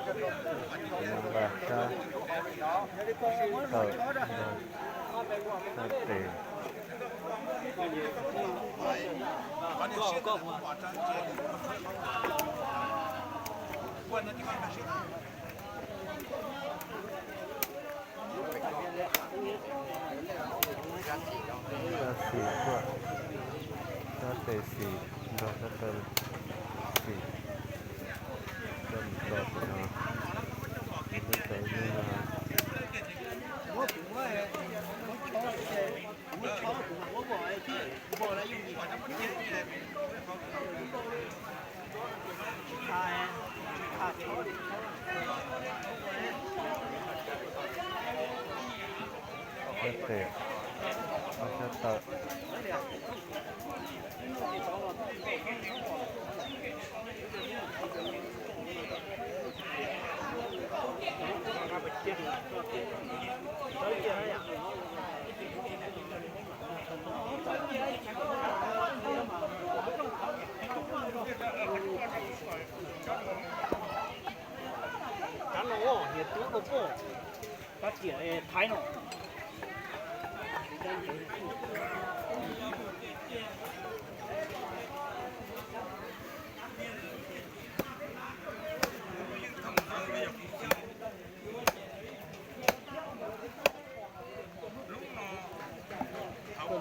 Nqa sab tawm nrog sab tes. Sab xis tuaj, sab tes xis nrog sab taw xis, coj mus tso tim no. Lub tawv lub no. Sab tes, ob sab taw.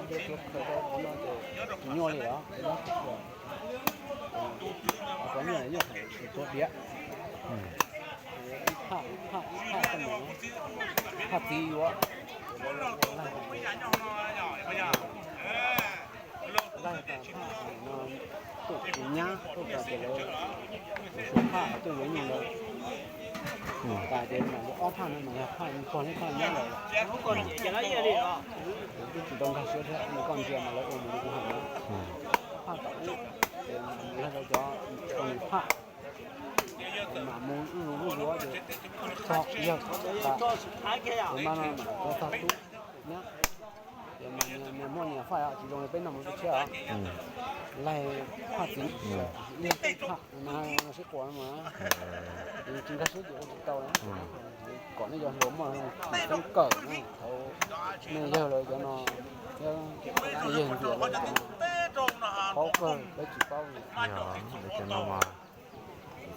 Koj ntiav tuav khaws rau qhov no ces tsis nyuaj li os. Qhov nyuaj nyuaj hais tuav diav. Ib phaj, ib phaj, ib phaj, phaj txiv yuav. Laig tas phaj no tuaj kuv nyab tuaj tas ces lawv mus xyuas phaj tuaj yuav nyuj lawm. Tas ces mam li ob phaj no mas yog phaj pog thiab phaj nyab lawm. Kuv twb tsis tau nkag siab thiab, koj ntsia mas lawv ua mus li kuv hais na. Phaj tom ub, ces mam li yog cov tau nws phaj, mam mus zuj zus zuj zus ces txog yawg tas, ces mas no mam txog tub nyab. Ces mas nyias muaj nyias phaj os, tsis zoo li peb no mus tu tshiab os. Laig phaj txiv, laig phaj mas sib quas no mas, tsis nkag siab ces ua tsis tau. Kom nej cov hluas muaj txim teeb kawm na, thaum nej yawg lawv cov no, nej yawg ntxias lawv cov no, paub kawg peb tsis paub li. Yog, lawv cov no mas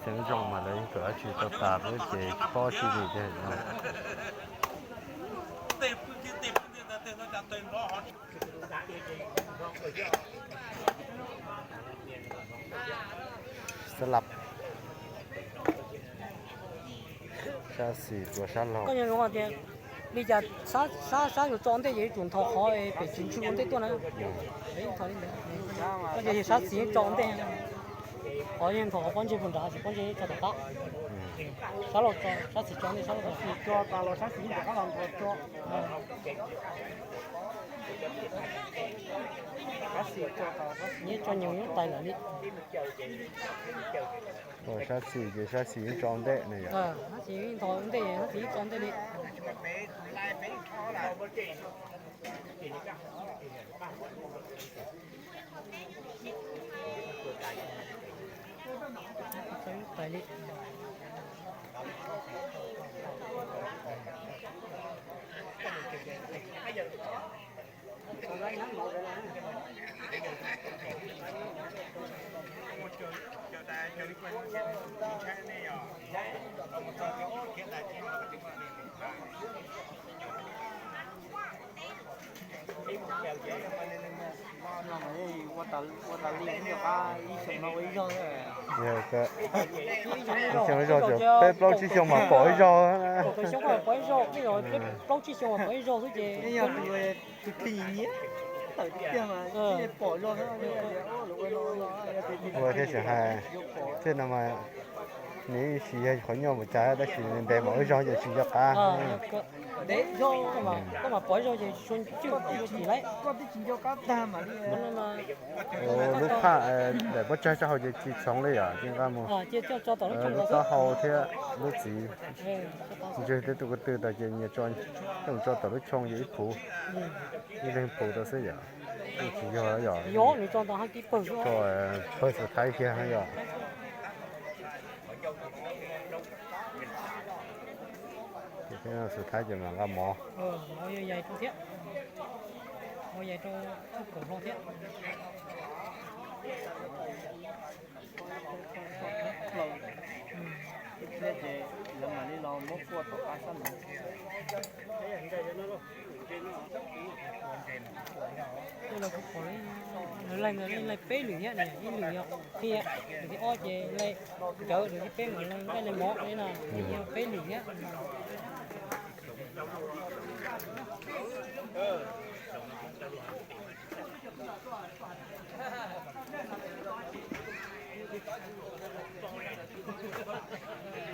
txim teeb zoo mas lawv yeej kawm dab tsi tau tas xwb ces tsis paub dab tsi li tiag no. Xab lab. Sab xis tsuas sab laug. Koj nco ntsoov hais tias li cas sab, sab yuav tso ntej ces yuav tsum nthos qhov pem tsis ntswj ua ntej tuaj na. Koj nco tias sab xis yeej tso ua ntej, qhov yeej nthos qhov pob ntseg puag nrad ces pob ntseg yeej tso tom qab. Sab laug tso, sab xis tso ntej, sab laug tso. Tso tas los sab xis nram qab los nthos tso. Sab xis tso tas, sab xis yeej tso nyoos nyob tais lawm li. Sab xis ces sab xis yeej tso ntej ne yom. Sab xis yeej nthos ntej, sab xis yeej tso ntej li. Tais li. Ib xyoo ib zaug, peb plaub tsib xyoo mas pom ib zaug. Plaub tsib xyoo mas pom ib zaug xwb ces. Ua thiab tseem hais thiab no mas, nws ib sim yog qhov nyuaj npaum cas tab sis ntev npaum ib zaug ces tsis nco qab. Koj mas pom ib zaug ces tsis tshua cwj tsis nco qab tag mas li. Lub phaj daim pob tsag sab hauv ces tsis txhoov li yom, ces nqa mus lub taub hau thiab lub txiv ntswg thiab tus ko tw tas ces nyias tso, coj mus tso tom lub choo ces ib puv, ib leeg puv tau xwb yom. Tsis yog yom, tso pawg xwb thaib kiag yom. Xub thaib ces mam nqa mov. Mov yog yais rau thiab, mov yais rau txuj kaum hlo thiab. Ib pliag ces lawv mam li los muab kuaj tom qab sab no. Tej no kuv pom lawv laig ntawd laig peb lwm thiab, ib lwm yog qhia, lwm thib ob ces laig cawv, lwm thib peb mam laig laig mov li no, yog peb lwm thiab.